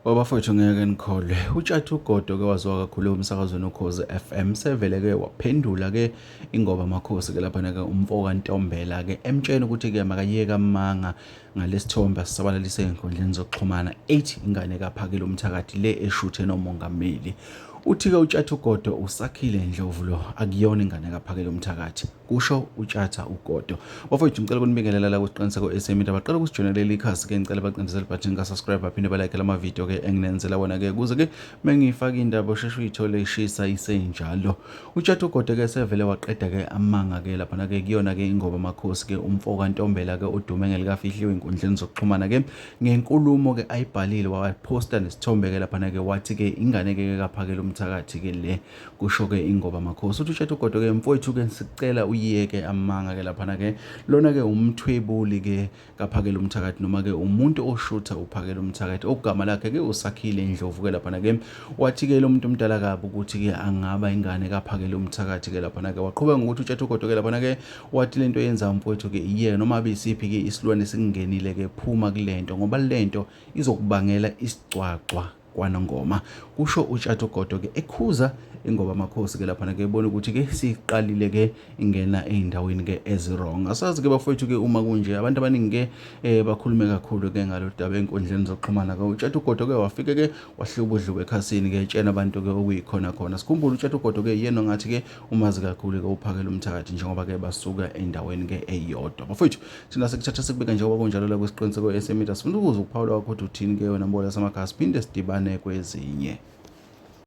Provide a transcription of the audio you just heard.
Bafowethu ngeke nikholwe. UTshatha uGodo ke waziwa kakhulu emsakazweni uKhozi FM sevele ke waphendula ke ingoba amakhosi ke laphana ke umfo kaNtombela ke emtshela ukuthi ke makayeke amanga ngalesithombe asisabalalise ezinkundleni zokuxhumana ethi ingane kaPhakela umthakathi le eshuthe nomongameli. Uthi-ke uTshatha uGodo uSakhile Ndlovu lo akuyona ingane kaPhakela umthakathi. Kusho uTshatha uGodo. Bafowethu ngicela ukunibingelela la kuSiqiniseko SM Media. Baqala ukusijoyina leli khasi ke ngicela bacindezele ibhathini ka-subscribe baphinde balike lama video ke enginenzela wona ke kuze ke mengifaka indaba usheshe uyithole ishisa isenjalo. UTshatha uGodo ke sevele waqeda ke amanga ke laphana ke kuyona ke ingoba amakhosi ke umfo kaNtombela ke odume ngelikafihliwe enkundleni zokuxhumana ke ngenkulumo ke ayibhalile waposta nesithombe ke laphana ke wathi ke ingane ke kaphakela umthakathi ke le kusho ke ingoba makhosi uthi uTshatha uGodo ke mfowethu ke sicela uyeke amanga ke laphana ke lona ke umthwebuli ke kaphakela umthakathi noma ke umuntu oshutha uphakela umthakathi ogama lakhe ke uSakhile Ndlovu ke laphana ke wathi ke lo muntu omdala kabi ukuthi ke angaba ingane kaphakela umthakathi ke laphana ke waqhubeka ngokuthi uTshatha uGodo ke laphana ke wathi lento yenza mfowethu ke iye noma besiphi ke isilwane singenile ke phuma kulento ngoba lento izokubangela isicwacwa kwanongoma kusho uTshatha Godo ke ekhuza ingoba amakhosi ke laphana ke ebona ukuthi ke siqalile ke ingena ey'ndaweni ke ezi-wrong. Asazi ke bafowethu ke uma kunje abantu abaningi ke bakhulume kakhulu ke ngalo daba ey'nkundleni zokuxhumana ke uTshatha uGodo ke wafike ke wahluba udlubu ekhasini ke etshena abantu ke okuyikhona khona. Sikhumbule uTshatha uGodo ke yena ongathi ke umazi kakhulu ke uphakela umthakathi njengoba ke basuka endaweni ke eyodwa. Bafowethu thina sikuthatha sikubeka njengoba kunjalo la kwisiqiniseko SM Media sifuna ukuzwa ukuphawula kwakho ukuthi uthini ke wena mbola samakhasi phinde sidibane kwezinye.